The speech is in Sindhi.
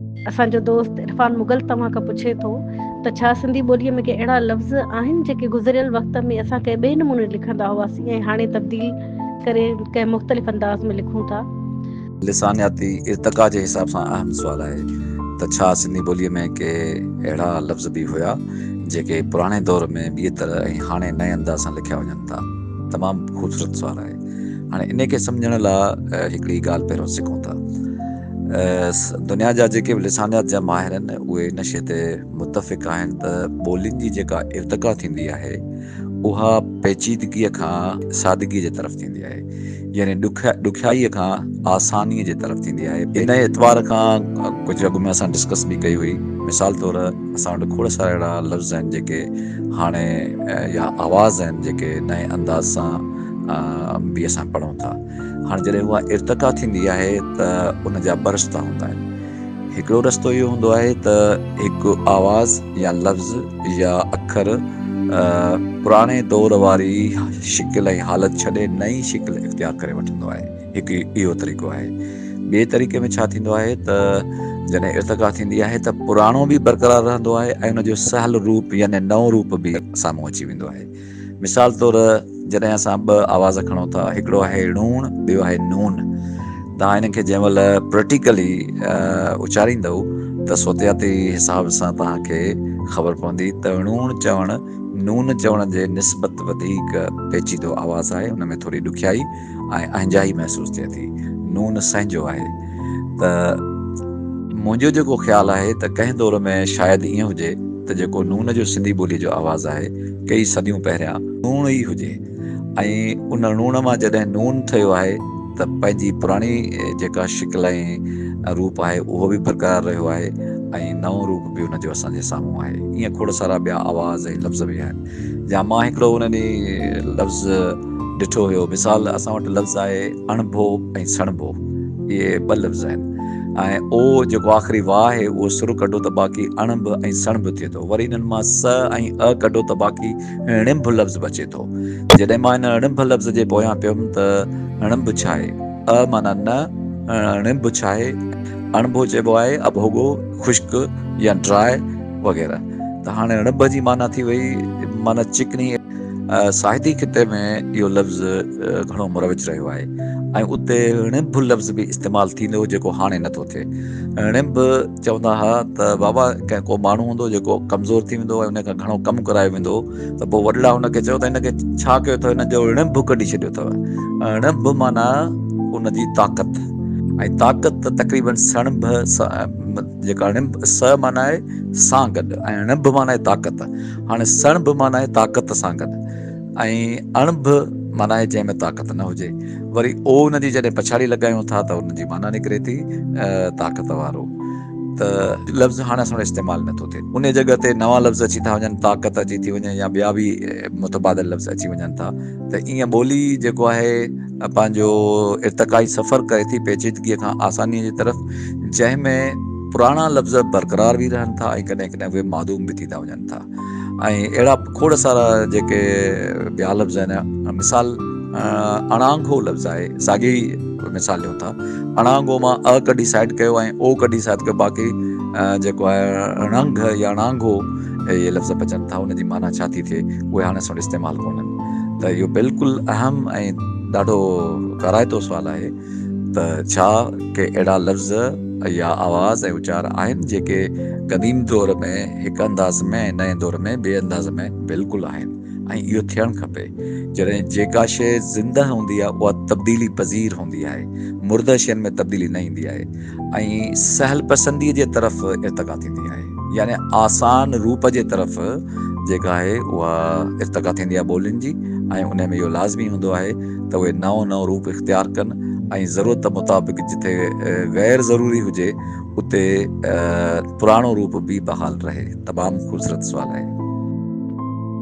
اسان جو دوست عرفان مغل توهان کان پڇي ٿو ته ڇا سنڌي ٻوليء ۾ ڪي اهڙا لفظ آهن جيڪي گذريل وقت ۾ اسان ڪنهن ٻئي نموني لکندا هئاسين ۽ هاڻي تبديل ڪري ڪنهن مختلف انداز ۾ لکون ٿا؟ لسانياتي ارتقا جي حساب سان اهم سوال آهي ته ڇا سنڌي ٻوليء ۾ ڪي اهڙا لفظ به هيا جيڪي پراڻي دور ۾ ٻيء طرح ۽ هاڻي نئين انداز سان لکيا وڃن ٿا؟ تمام خوبصورت سوال آهي. هاڻي انهي کي سمجهڻ لاء هڪڙي ڳالهه پهريون سکون ٿا. دنيا جا جيڪي به لسانيات جا ماهر آهن اهي ان شيء تي متفق آهن ته ٻولين جي جيڪا ارتقا ٿيندي آهي اها پيچيدگيء کان سادگيء جي طرف ٿيندي آهي يعني ڏکيائيء کان آسانيء جي طرف ٿيندي آهي. ان اعتبار کان ڪجهه اڳ ۾ اسان ڊسڪس به ڪئي هئي. مثال طور اسان وٽ کوڙ سارا اهڙا لفظ آهن جيڪي هاڻي يا آواز آهن جيڪي نئين انداز سان به اسان پڙهون ٿا. هاڻي جڏهن اها ارتقا ٿيندي آهي ته ان جا ٻه رستا هوندا آهن. هڪڙو رستو اهو هوندو آهي ته هڪ آواز يا لفظ يا اکر پراڻي دور واري شڪل ۽ حالت ڇڏي نئين شڪل اختيار ڪري وٺندو آهي. هڪ اهو طريقو آهي. ٻئي طريقي ۾ ڇا ٿيندو آهي ته جڏهن ارتقا ٿيندي آهي ته پراڻو به برقرار رهندو آهي ۽ ان جو سهل روپ يعني نئون روپ به سامهون اچي ويندو آهي. مثال طور جڏهن اسان ٻه آواز کڻون ٿا هڪڙو آهي ڻوڻ ٻيو آهي نون توهان انهن کي جنهن مهل پريڪٽيڪلي اچاريندؤ ته صوتياتي حساب سان توهان کي خبر پوندي ته ڻوڻ چوڻ نون چوڻ جي نسبت وڌيڪ پيچيدو آواز آهي ان ۾ ٿوري ڏکيائي ۽ اهنجائي محسوس ٿئي ٿي. نون سهنجو آهي ته منهنجو جيڪو خيال آهي ته ڪنهن دور ۾ شايد ائين هجي ته جيڪو نون جو سنڌي ٻوليء جو آواز آهي ڪيئي صديون پهريان ڻوڻ ئي هجي ۽ ان ڻوڻ مان جڏهن نون ٺهيو آهي ته پنهنجي پراڻي جيڪا شڪل ۽ روپ آهي اهو به برقرار رهيو آهي ۽ نئون روپ به ان جو اسان جي سامهون آهي. ائين کوڙ سارا ٻيا آواز ۽ لفظ به آهن. يا مان هڪڙو ان ڏينهن لفظ ڏٺو هيو مثال اسان وٽ لفظ آهي اڻڀو ۽ سڻڀو اهي ٻه لفظ آهن ۽ او جيڪو آخري وا آهي اهو سر ڪڍو ته باقي اڻڀ ۽ سڻڀ ٿئي ٿو وري انهن مان س ۽ ا ڪڍو ته باقي ڻنڀ لفظ بچي ٿو جڏهن مان ان ڻنڀ لفظ جي پويان پيم ته ڻنڀ ڇا آهي ا معنيٰ نه ڻنڀ ڇا آهي اڻڀو چئبو آهي اڀوڳو خشڪ يا ڊراء وغيره ته هاڻي رنڀ جي معنيٰ ٿي وئي معنيٰ چڪني. ساهتي خطي ۾ اهو لفظ گهڻو مروج رهيو آهي ۽ اتي رنڀ لفظ به استعمال ٿيندو هو جيڪو هاڻي نٿو ٿئي. رنڀ چوندا ها ته بابا ڪنهن ڪو ماڻهو هوندو جيڪو ڪمزور ٿي ويندو هو ۽ ان کان گهڻو ڪم ڪرايو ويندو هو ته پوء وڏڙا هن کي چيو ته هن کي ڇا ڪيو اٿو هن جو رنڀ ڪڍي ڇڏيو اٿو. رنڀ معنيٰ ان جي طاقت ۽ طاقت تقريبن سڻڀ جيڪا ڻنڀ س معنيٰ آهي سان گڏ ۽ ڻنڀ معنيٰ آهي طاقت. هاڻي سڻڀ معنيٰ آهي طاقت سان گڏ ۽ اڻڀ معنيٰ آهي جنهن ۾ طاقت نه هجي. وري او ان جي جڏهن پڇاڙي لڳايون ٿا ته ان جي معنيٰ نڪري ٿي طاقت وارو. ته لفظ هاڻي اسان وٽ استعمال نه ٿو ٿئي. انهيء جڳهه تي نوان لفظ اچي ٿا وڃن، طاقت اچي ٿي وڃي يا ٻيا به متبادل لفظ اچي وڃن ٿا ته ائين ٻولي جيڪو آهي پنهنجو ارتقائي سفر ڪري ٿي پيچيدگيء کان آسانيء جي طرف، جنهن ۾ پراڻا لفظ برقرار به رهن ٿا ۽ ڪڏهن ڪڏهن اهي معدوم به ٿي ٿا وڃن ٿا ۽ اهڙا کوڙ سارا جيڪي ٻيا لفظ آهن مثال اڻانگو لفظ آهي ساڳي مثال ڏيون ٿا اڻانگو مان ا ڪڍي سائيڊ ڪيو ۽ او ڪڍي سائيڊ ڪيو باقي جيڪو آهي اڻانگ يا اڻانگو اهي لفظ بچن ٿا ان جي معنيٰ ڇا ٿي ٿئي اهي هاڻي اسان وٽ استعمال ڪونهن ته اهو بلڪل اهم ۽ ڏاڍو ڪارائتو سوال آهي ته ڇا ڪي اهڙا لفظ يا آواز ۽ اچار آهن جيڪي قديم دور ۾ هڪ انداز ۾ ۽ نئين دور ۾ ٻئي انداز ۾ بلڪل آهن ۽ اهو ٿيڻ کپي جڏهن جيڪا شيء زنده هوندي آهي اها تبديلي پذير هوندي آهي مرده شين ۾ تبديلي نه ايندي آهي ۽ سهل پسنديء جي طرف ارتقا ٿيندي آهي يعني آسان روپ جي طرف جيڪا آهي اها ارتقا ٿيندي آهي ٻولين جي ۽ ان ۾ اهو لازمي هوندو آهي ته اهي نئون نئون روپ اختيار ڪن ۽ ضرورت مطابق جتي غير ضروري هجي اتي پراڻو روپ به بحال رهي. تمام خوبصورت سوال آهي.